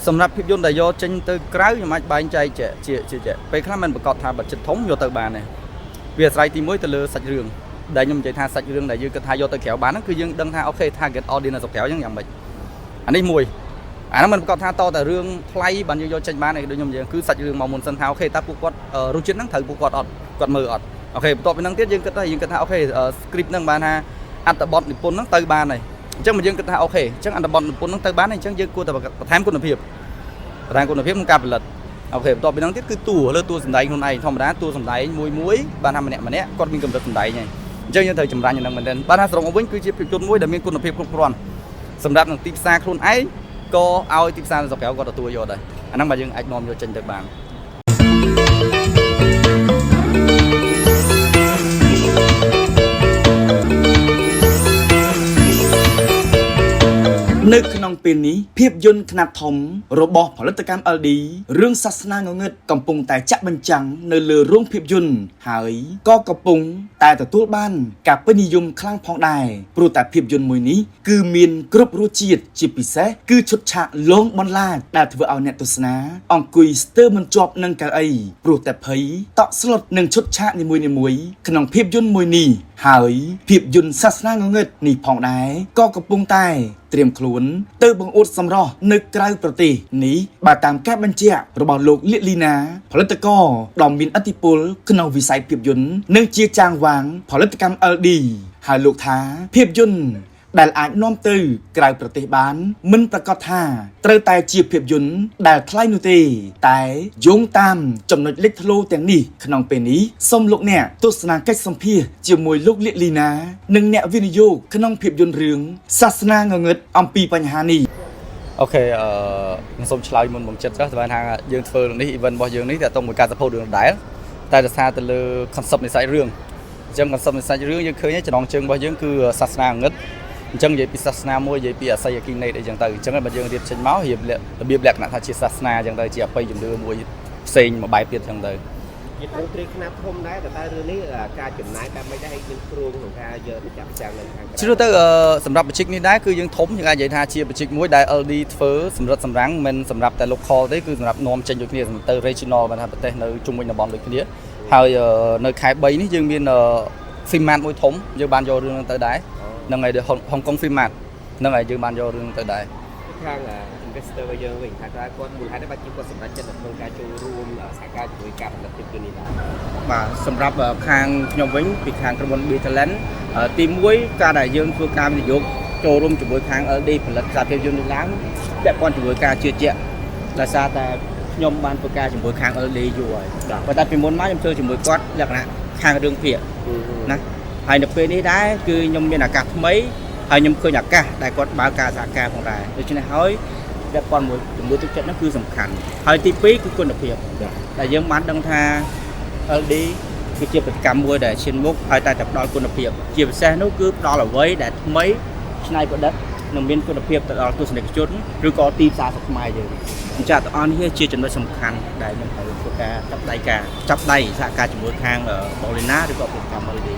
សម្រាប់ភាពយន្តដែលយកចេញទៅក្រៅខ្ញុំអាចបែងចែកជាជាជាជាពេលខ្លះមិនប្រកាសថាbudget ធំយកទៅបានទេវាអាស្រ័យទី1ទៅលើសាច់រឿងដែលខ្ញុំនិយាយថាសាច់រឿងដែលយើងគិតថាយកទៅក្រៅបានហ្នឹងគឺយើងដឹងថាOK target audience នៅស្រុកក្រៅហ្នឹងយ៉ាងម៉េចអានេះមួយអាហ្នឹងមិនប្រកាសថាតតែរឿងថ្លៃបានយើងយកចេញបានទេដូចខ្ញុំនិយាយគឺសាច់រឿងមកមុនសិនថាOK តើពួកគាត់រសជាតិហ្នឹងត្រូវពួកគាត់អត់គាត់មើលអត់OK បន្ទាប់ពីហ្នឹងទៀតយើងគិតថាយើងគិតថាOK script ហ្នឹងបានថាអត្ថបទនិពន្ធហ្នឹងទៅបានហើយអញ្ចឹងមកយើងគិតថាOK អញ្ចឹងអត្ថបទនិពន្ធហ្នឹងទៅបានហើយអញ្ចឹងយើងគួរតែបន្ថែមគុណភាព បន្ថែមគុណភាពក្នុងការផលិត OK បន្ទាប់ពីហ្នឹងទៀតគឺតួលើតួសម្ដែងខ្លួនឯងធម្មតាតួសម្ដែងមួយមួយបានថាម្នាក់ម្នាក់គាត់មានកម្រិតសម្ដែងហើយអញ្ចឹងយើងត្រូវចម្រាញ់យ៉ាងហ្នឹងមែនទែនបានថាសរុបមកវិញគឺជាភាពយន្តមួយដែលមានគុណភាពគ្រប់គ្រាន់សម្រាប់នឹងទីផ្សារខ្លួនឯងក៏ឲ្យទីផ្សារនៅស្រុកក្រៅគាត់ទទួលយកដែរអាហ្នឹងបាទយើងអាចនាំយកចេញទៅបាន នៅក្នុងពេលនេះភាពយន្តខ្នាតធំរបស់ផលិតកម្ម LD រឿងសាសនាងងឹតកំពុងតែចាក់បញ្ចាំងនៅលើរោងភាពយន្តហើយក៏កំពុងតែទទួលបានការពេញនិយមខ្លាំងផងដែរព្រោះតែភាពយន្តមួយនេះគឺមានគ្រប់រសជាតិជាពិសេសគឺឈុតឆាកលងបន្លាចដែលធ្វើឲ្យអ្នកទស្សនាអង្គុយស្ទើរមិនជាប់នឹងកៅអីព្រោះតែភ័យតក់ស្លុតនឹងឈុតឆាកនីមួយៗក្នុងភាពយន្តមួយនេះហើយភាពយន្តសាសនាងងឹតនេះផងដែរក៏កំពុងតែ ត្រៀមខ្លួនទៅបង្អួតសម្រស់នៅក្រៅប្រទេសនេះបើតាមការបញ្ជាក់របស់លោកលៀកលីណាផលិតករដ៏មានឥទ្ធិពលក្នុងវិស័យភាពយន្តនិងជាចាងវាងផលិតកម្ម LD ហើយលោកថាភាពយន្តដែលអាចនាំទៅក្រៅប្រទេសបាន មិនប្រកាសថាត្រូវតែជាភាពយន្តដែលថ្លៃនោះទេ តែយោងតាមចំណុចលេចធ្លោទាំងនេះក្នុងពេលនេះសូមលោកអ្នកទស្សនាកិច្ចសម្ភាសជាមួយលោកលៀកលីណា និងអ្នកវិនិយោគក្នុងភាពយន្តរឿងសាសនាងងឹតអំពីបញ្ហានេះ OK ខ្ញុំសូមឆ្លើយមុនបងចិត្តចុះតែថាយើងធ្វើរឿងនេះ event របស់យើងនេះតើតមួយការ support រឿងដដែលតែដោយសារទៅលើ concept នៃសាច់រឿងអញ្ចឹង concept នៃសាច់រឿងយើងឃើញចំណងជើងរបស់យើងគឺសាសនាងងឹតអញ្ចឹងនិយាយពីសាសនាមួយនិយាយពីអស័យអគិនេតអីចឹងទៅអញ្ចឹងបើយើងរៀបចេញមករៀបរបៀបលក្ខណៈថាជាសាសនាអញ្ចឹងទៅជាអបិយជំនឿមួយផ្សេងមួយបែបទៀតអញ្ចឹងទៅ ជាទ្រង់ទ្រាយខ្នាតធំដែរតែតើរឿងនេះការចំណាយបែបម៉េចដែរហើយមានគ្រោងក្នុងការយកទៅចាក់ចាំងនៅខាងក្រៅ ជ្រឿទៅសម្រាប់ project នេះដែរគឺយើងធំយើងអាចនិយាយថាជា project មួយដែល LD ធ្វើសម្រិតសម្រាំងមិនសម្រាប់តែ local ទេគឺសម្រាប់នាំចេញដូចគ្នាសម្រាប់ទៅ regional បានថាប្រទេសនៅជុំវិញតំបន់ដូចគ្នាហើយនៅខែ3នេះយើងមាន Filmart មួយធំយើងបានយករឿងហ្នឹងទៅដែរហ្នឹងហើយ Hong Kong Filmart ហ្នឹងហើយយើងបានយករឿងទៅដែរ ខាង investor របស់យើងវិញថាតើគាត់មូលហេតុអីបានជាគាត់សម្រេចចិត្តនៅក្នុងការចូលរួមសហការជាមួយការផលិតភាពយន្តនេះដែរ បាទសម្រាប់ខាងខ្ញុំវិញពីខាងក្រុមហ៊ុន B Talent ទី1ការដែលយើងធ្វើការវិនិយោគចូលរួមជាមួយខាង LD ផលិតខ្សែភាពយន្តនេះឡើងពាក់ព័ន្ធជាមួយការជឿជាក់ដោយសារតែខ្ញុំបានធ្វើការជាមួយខាង LD យូរហើយប៉ុន្តែពីមុនមកខ្ញុំធ្វើជាមួយគាត់លក្ខណៈខាងរឿងភាគណាហើយនៅពេលនេះដែរគឺខ្ញុំមានឱកាសថ្មីហើយខ្ញុំឃើញឱកាសដែលគាត់បើកការសហការផងដែរដូច្នេះហើយពាក់ព័ន្ធមួយជំនឿទឹកចិត្តហ្នឹងគឺសំខាន់ហើយទី2គឺគុណភាពដែលយើងបានដឹងថា LD គឺជាប្រតិកម្មមួយដែលឈានមុខហើយតែតែផ្ដល់គុណភាពជាពិសេសនោះគឺផ្ដល់អ្វីដែលថ្មីច្នៃប្រឌិតនិងមានគុណភាពទៅដល់ទស្សនិកជនឬក៏ទីផ្សារស្រុកខ្មែរយើងអញ្ចឹងទាំងអស់នេះជាចំណុចសំខាន់ដែលខ្ញុំត្រូវធ្វើការចាប់ដៃការចាប់ដៃសហការជាមួយខាងបូលីណាឬក៏ផលិតកម្ម LD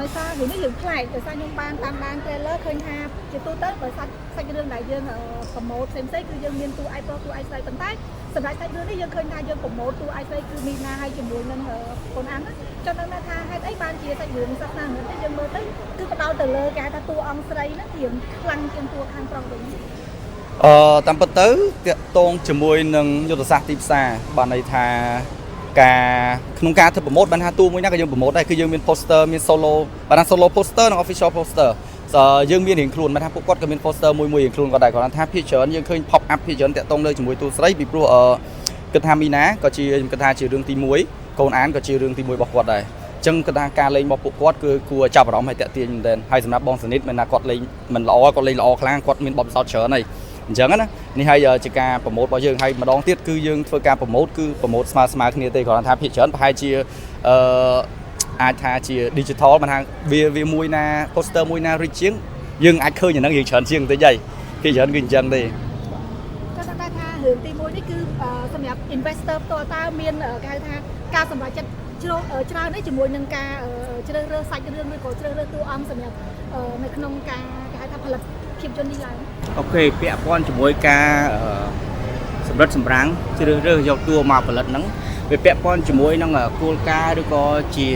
ដោយសាររឿងនេះរឿងប្លែកដោយសារខ្ញុំបានតាមដាន trailer ឃើញថាជាទូទៅបើសាច់សាច់រឿងដែលយើង promote ផ្សេងៗគឺយើងមានតួឯកប្រុសតួឯកស្រីប៉ុន្តែសម្រាប់សាច់រឿងនេះយើងឃើញថាយើង promote តួឯកស្រីគឺមីណាហើយជាមួយនឹងកូនអាំងចង់ដឹងថាហេតុអីបានជាសាច់រឿងសាសនារឿងនេះយើងមើលទៅគឺផ្ដោតទៅលើគេហៅថាតួអង្គស្រីហ្នឹងរៀងខ្លាំងជាងតួខាងប្រុសវិញ តាមពិតទៅតាក់ទងជាមួយនឹងយុទ្ធសាស្ត្រទីផ្សារបានន័យថាការក្នុងការធ្វើ promote បានថាតួមួយណាក៏យើង promote ដែរគឺយើងមាន poster មាន solo បានថា solo poster និង official poster យើងមានរៀងខ្លួនមិនថាពួកគាត់ក៏មាន poster មួយមួយរៀងខ្លួនក៏ដែរគ្រាន់តែថាភាគច្រើនយើងឃើញ pop up ភាគច្រើនតាក់ទងលើជាមួយតួស្រីពីព្រោះគិតថាមីណាក៏ជាខ្ញុំគិតថាជារឿងទី1កូនអានក៏ជារឿងទី1របស់គាត់ដែរអញ្ចឹងគិតថាការលេងរបស់ពួកគាត់គឺគួរចាប់អារម្មណ៍ហើយតាក់ទាញមែនទែនហើយសម្រាប់បងសនិតមិនថាគាត់លេងមិនល្អគាត់លេងល្អខ្លាំងគាត់មានបទពិសោធន៍ច្រើនហើយអញ្ចឹងណានេះហើយជាការ promote របស់យើងហើយម្ដងទៀតគឺយើងធ្វើការ promote គឺ promote ស្មើស្មើគ្នាទេគ្រាន់តែថាភាគច្រើនប្រហែលជាអាចថាជា digital មិនថាវាវាមួយណា poster មួយណារីកជាងយើងអាចឃើញអាហ្នឹងយើងច្រើនជាងបន្តិចហើយភាគច្រើនគឺអញ្ចឹងទេ ចង់ដឹងថារឿងទី1នេះគឺសម្រាប់ investor ផ្ទាល់តើមានគេហៅថាការសម្រេចចិត្តជ្រោច្រើននេះជាមួយនឹងការជ្រើសរើសសាច់រឿងឬក៏ជ្រើសរើសតួអង្គសម្រាប់នៅក្នុងការគេហៅថាផលិតភាពយន្តនេះឡើង OK ពាក់ព័ន្ធជាមួយការ សម្រិតសម្រាំងជ្រើសរើសយកតួមកផលិតហ្នឹងវាពាក់ព័ន្ធជាមួយនឹងគោលការណ៍ឬក៏ជា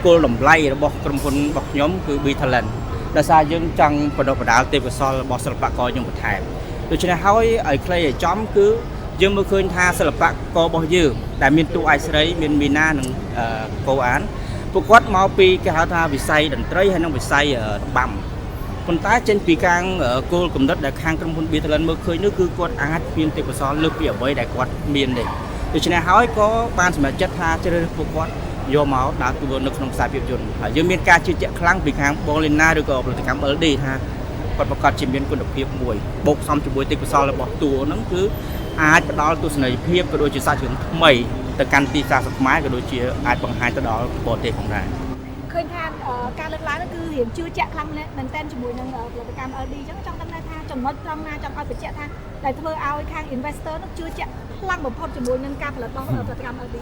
គោលតម្លៃរបស់ក្រុមហ៊ុនរបស់ខ្ញុំគឺ B Talent ដោយសារយើងចង់បណ្ដុះបណ្ដាលទេពកោសល្យរបស់សិល្បករយើងបន្ថែមដូច្នេះហើយឲ្យខ្លីឲ្យចំគឺយើងមើលឃើញថាសិល្បកររបស់យើងដែលមានតួឯកស្រីមានមីណានិងកូអានពួកគាត់មកពីគេហៅថាវិស័យតន្ត្រីហើយនិងវិស័យរបាំប៉ុន្តែចេញពីខាងគោលគំនិតដែលខាងក្រុមហ៊ុន B Talent មើលឃើញនោះគឺគាត់អាចមានទេពកោសល្យលើសពីអ្វីដែលគាត់មាននេះដូច្នេះហើយក៏បានសម្រេចចិត្តថាជ្រើសរើសពួកគាត់យកមកដើរតួនៅក្នុងខ្សែភាពយន្តហើយយើងមានការជឿជាក់ខ្លាំងពីខាងបងលីណាឬក៏ផលិតកម្ម LD ថាគាត់ប្រកាសជាមានគុណភាពមួយបូកផ្សំជាមួយទេពកោសល្យរបស់តួហ្នឹងគឺអាចផ្ដល់ទស្សនីយភាពក៏ដូចជាសាច់រឿងថ្មីទៅកាន់ទីផ្សារស្រុកខ្មែរក៏ដូចជាអាចបង្ហាញទៅដល់បរទេសផងដែរ ឃើញថាការលើកឡើងហ្នឹងគឺរៀងជឿជាក់ខ្លាំងមែនតើជាមួយនឹងផលិតកម្ម LD អញ្ចឹងចង់ដឹងថាចំណុចត្រង់ណាចង់ឲ្យបញ្ជាក់ថាដែលធ្វើឲ្យខាង investor នោះជឿជាក់ខ្លាំងបំផុតជាមួយនឹងការផលិតរបស់ផលិតកម្ម LD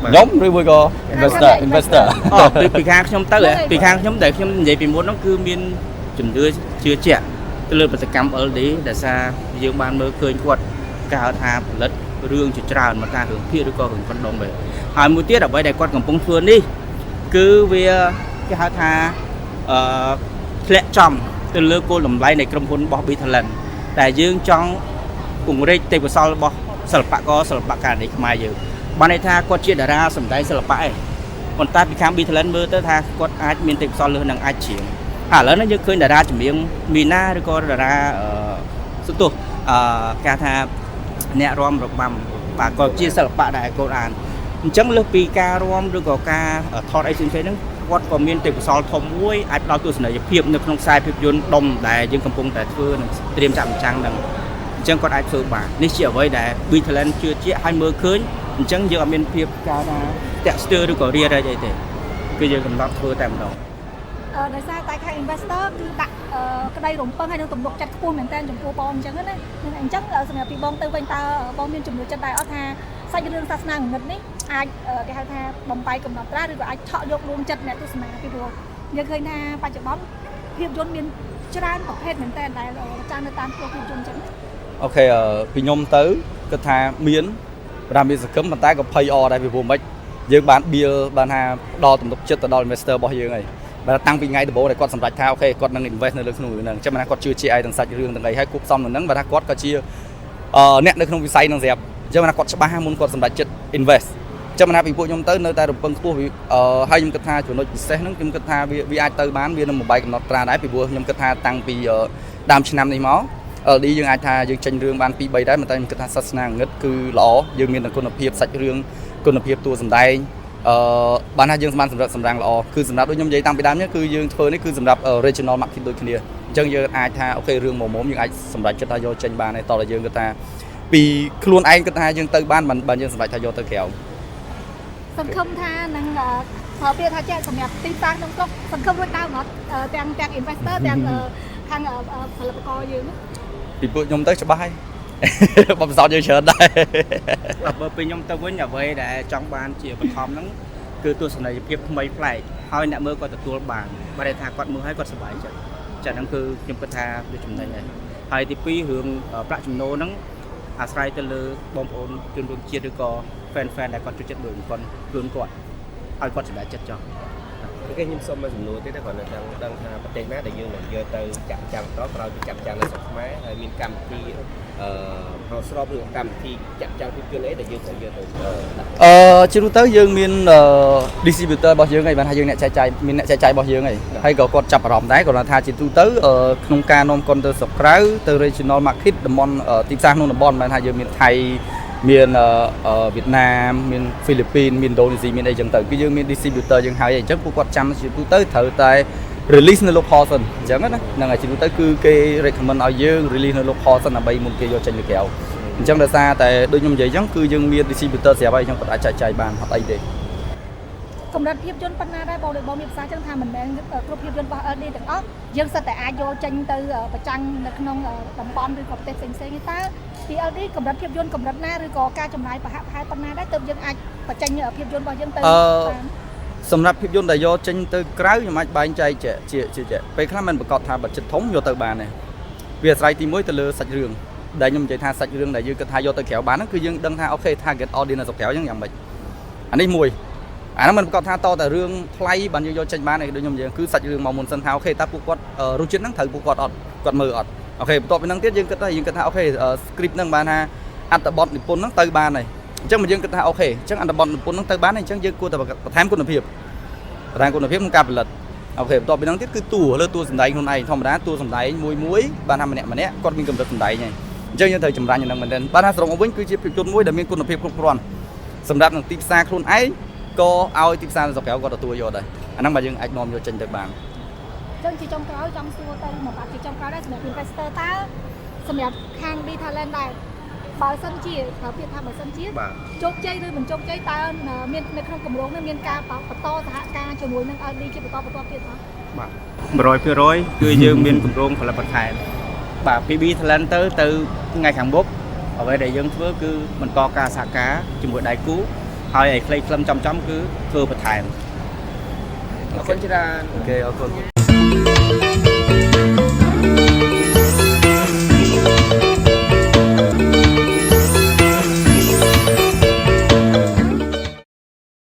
ខ្ញុំឬមួយក៏ investor investor អូពីខាងខ្ញុំទៅពីខាងខ្ញុំដែលខ្ញុំនិយាយពីមុនហ្នឹងគឺមានជំនឿជឿជាក់ទៅលើផលិតកម្ម LD ដែលសារយើងបានមើលឃើញគាត់គេហៅថាផលិតរឿងជាច្រើនមកថារឿងភាគឬក៏រឿងកណ្ដុងដែរហើយមួយទៀតអ្វីដែលគាត់កំពុងធ្វើនេះគឺវាគេហៅថាអឺធ្លាក់ចំទៅលើគោលតម្លៃនៃក្រុមហ៊ុនរបស់ B Talent តែយើងចង់ពង្រីកទេពកោសល្យរបស់សិល្បករសិល្បករនៃខ្មែរយើងបានន័យថាគាត់ជាតារាសម្ដែងសិល្បៈឯងប៉ុន្តែពីខាង B Talent មើលទៅថាគាត់អាចមានទេពកោសល្យលើសនឹងអាចជាងហើយឥឡូវនេះយើងឃើញតារាចម្រៀងមីណាឬក៏តារាអឺសុទោសអឺគេថាអ្នករាំរបាំបាទក៏ជាសិល្បៈដែរគាត់អានអញ្ចឹងលើសពីការរាំឬក៏ការថតអីផ្សេងៗហ្នឹងគាត់ក៏មានទេពកោសល្យធំមួយអាចផ្ដល់ទស្សនីយភាពនៅក្នុងខ្សែភាពយន្តដុំដែលយើងកំពុងតែធ្វើនិងត្រៀមចាក់បញ្ចាំងហ្នឹងអញ្ចឹងគាត់អាចធ្វើបាននេះជាអ្វីដែល B Talent ជឿជាក់ហើយមើលឃើញអញ្ចឹងយើងអត់មានភាពការថាតាក់ស្ទើរឬក៏រារែកអីទេគឺយើងកំណត់ធ្វើតែម្ដង ដោយសារតែខាង investor គឺដាក់ក្តីរំពឹងហើយនឹងទំនុកចិត្តខ្ពស់មែនតើចំពោះបងអញ្ចឹងណាអញ្ចឹងសម្រាប់ពីបងទៅវិញតើបងមានជំនឿចិត្តដែរអត់ថាសាច់រឿងសាសនាងងឹតនេះអាចគេហៅថាបំបែកកំណត់ត្រាឬក៏អាចឆក់យកដួងចិត្តអ្នកទស្សនាពីព្រោះយើងឃើញថាបច្ចុប្បន្នភាពយន្តមានច្រើនប្រភេទមែនតើដែលចាំនៅតាមភាពយន្តអញ្ចឹង OK ពីខ្ញុំទៅគិតថាមានប្រាមានសង្ឃឹមប៉ុន្តែក៏ភ័យអដែរពីព្រោះមិនយើងបានបៀលបានថាផ្ដល់ទំនុកចិត្តទៅដល់ investor របស់យើងហើយបាទតាំងពីថ្ងៃដំបូងដែលគាត់សម្រេចថា OK គាត់នឹង invest នៅលើក្នុងរឿងហ្នឹងអញ្ចឹងបានថាគាត់ជឿជាក់ឯទាំងសាច់រឿងទាំងអីហើយគួបផ្សំនឹងហ្នឹងបាទថាគាត់ក៏ជាអ្នកនៅក្នុងវិស័យហ្នឹងស្រាប់អញ្ចឹងបានថាគាត់ច្បាស់មុនគាត់សម្រេចចិត្ត invest អញ្ចឹងបានថាពីពួកខ្ញុំទៅនៅតែរំពឹងខ្ពស់ហើយខ្ញុំគិតថាចំណុចពិសេសហ្នឹងខ្ញុំគិតថាវាវាអាចទៅបានវានឹងបំបែកកំណត់ត្រាដែរពីព្រោះខ្ញុំគិតថាតាំងពីដើមឆ្នាំនេះមក LD យើងអាចថាយើងចេញរឿងបាន2 3ដែរប៉ុន្តែខ្ញុំគិតថាសាសនាងឹតគឺល្អយើងមានទាំងគុណភាពសាច់រឿងគុណភាពតួសម្ដែងអឺបានថាយើងបានសម្រាប់សម្រាំងល្អគឺសម្រាប់ដូចខ្ញុំនិយាយតាំងពីដើមនេះគឺយើងធ្វើនេះគឺសម្រាប់ regional market ដូចគ្នាអញ្ចឹងយើងអាចថា OK រឿងមុំមុំយើងអាចសម្រេចចិត្តថាយកចេញបានហើយតោះតែយើងគិតថាពីខ្លួនឯងគិតថាយើងទៅបានបានយើងសម្រេចថាយកទៅក្រៅ សង្ឃឹមថានឹងប្រើពាក្យថាចេះសម្រាប់ទីផ្សារក្នុងស្រុកសង្ឃឹមរួចដើមអត់ទាំងទាំង investor ទាំងខាងផលិតករយើង ពីពួកខ្ញុំទៅច្បាស់ហើយ បទពិសោធន៍យើងច្រើនដែរ បើពេលខ្ញុំទៅវិញអ្វីដែលចង់បានជាបឋមហ្នឹងគឺទស្សនីយភាពថ្មីប្លែកហើយអ្នកមើលក៏ទទួលបានបើន័យថាគាត់មើលហើយគាត់សប្បាយចិត្តចាហ្នឹងគឺខ្ញុំគិតថាវាចំណេញហើយហើយទី2រឿងប្រាក់ចំណូលហ្នឹងអាស្រ័យទៅលើបងប្អូនជនរួមជាតិឬក៏ fan fan ដែលគាត់ចូលចិត្តមើលគាត់ខ្លួនគាត់ឲ្យគាត់សម្រេចចិត្តចុះ OK ខ្ញុំសូមមួយសំណួរទៀតគ្រាន់តែចង់ដឹងថាប្រទេសណាដែលយើងនឹងយកទៅចាក់ចាំងតក្រោយពីចាក់ចាំងនៅស្រុកខ្មែរហើយមានកម្មវិធីអឺប្រស្របឬកម្មវិធីចាក់ចាំងភាពយន្តអីដែលយើងត្រូវយកទៅដាក់ អឺជាទូទៅយើងមាន distributor របស់យើងហើយបានថាយើងអ្នកចែកចាយមានអ្នកចែកចាយរបស់យើងហើយហើយក៏គាត់ចាប់អារម្មណ៍ដែរគាត់ថាជាទូទៅក្នុងការនាំកុនទៅស្រុកក្រៅទៅ regional market តំបន់ទីផ្សារក្នុងតំបន់បានថាយើងមានថៃមានវៀតណាមមានហ្វីលីពីនមានឥណ្ឌូនេស៊ីមានអីចឹងទៅគឺយើងមាន distributor យើងហើយអញ្ចឹងពួកគាត់ចាំជាទូទៅត្រូវតែ release នៅ local សិនអញ្ចឹងណាហ្នឹងហើយជាទូទៅគឺគេ recommend ឲ្យយើង release នៅ local សិនដើម្បីមុនគេយកចេញទៅក្រៅអញ្ចឹងដោយសារតែដូចខ្ញុំនិយាយអញ្ចឹងគឺយើងមាន distributor ស្រាប់ហើយអញ្ចឹងគាត់អាចចែកចាយបានអត់អីទេ កម្រិតភាពយន្តប៉ុណ្ណាដែរបងដូចបងមានភាសាចឹងថាមិនមែនគ្រប់ភាពយន្តរបស់ LD ទាំងអស់យើងសិតតែអាចយកចេញទៅប្រចាំងនៅក្នុងតំបន់ឬក៏ប្រទេសផ្សេងៗទេតើពី LD កម្រិតភាពយន្តកម្រិតណាឬក៏ការចំណាយប្រហាក់ប្រហែលប៉ុណ្ណាដែរទើបយើងអាចបញ្ចេញភាពយន្តរបស់យើងទៅបាន សម្រាប់ភាពយន្តដែលយកចេញទៅក្រៅខ្ញុំអាចបែងចែកជាជាជាពេលខ្លះមិនប្រកាសថាបើចិត្តធំយកទៅបានទេវាអាស្រ័យទី1ទៅលើសាច់រឿង ដែលខ្ញុំនិយាយថាសាច់រឿងដែលយើងគិតថាយកទៅក្រៅបានហ្នឹងគឺយើងដឹងថា okay target audience នៅស្រុកក្រៅហ្នឹងយ៉ាងម៉េចអានេះមួយអាហ្នឹងមិនប្រកាសថាតតែរឿងថ្លៃបានយើងយកចេញបានទេដូចខ្ញុំនិយាយគឺសាច់រឿងមកមុនសិនថា okay តើពួកគាត់រសជាតិហ្នឹងត្រូវពួកគាត់អត់គាត់មើលអត់ okay បន្ទាប់ពីហ្នឹងទៀតយើងគិតថាយើងគិតថា okay script ហ្នឹងបានថាអត្ថបទនិពន្ធហ្នឹងទៅបានហើយអញ្ចឹងមកយើងគិតថា okay អញ្ចឹងអត្ថបទនិពន្ធហ្នឹងទៅបានហើយអញ្ចឹងយើងគួរតែបន្ថែមគុណភាពបន្ថែមគុណភាពក្នុងការផលិត okay បន្ទាប់ពីហ្នឹងទៀតគឺតួលើតួសម្ដែងខ្លួនឯងធម្មតាតួសម្ដែងមួយមួយបានថាម្នាក់ម្នាក់គាត់មានកម្រិតសម្ដែងហើយអញ្ចឹងយើងត្រូវចម្រាញ់អាហ្នឹងមែនទែនបានថាសរុបមកវិញគឺជាភាពយន្តមួយដែលមានគុណភាពគ្រប់គ្រាន់សម្រាប់នឹងទីផ្សារខ្លួនឯងក៏ឲ្យទីផ្សារនៅស្រុកក្រៅគាត់ទទួលយកដែរអាហ្នឹងបើយើងអាចនាំយកចេញទៅបាន ចឹងជាចុងក្រោយចង់សួរទៅមកបាទជាចុងក្រោយដែរសម្រាប់ investor តើសម្រាប់ខាង B Talent ដែរបើសិនជាប្រើពាក្យថាបើសិនជា បាទ ជោគជ័យឬមិនជោគជ័យតើមាននៅក្នុងគម្រោងនេះមានការបន្តសហការជាមួយនឹង LD ជាបន្តបន្ទាប់ទៀតអត់? បាទ100%គឺយើងមានគម្រោងផលិតបន្ថែមបាទពី B Talent ទៅទៅថ្ងៃខាងមុខអ្វីដែលយើងធ្វើគឺបន្តការសហការជាមួយដៃគូហើយឲ្យខ្លីខ្លឹមចំចំគឺធ្វើបន្ថែម អរគុណច្រើន okay អរគុណ។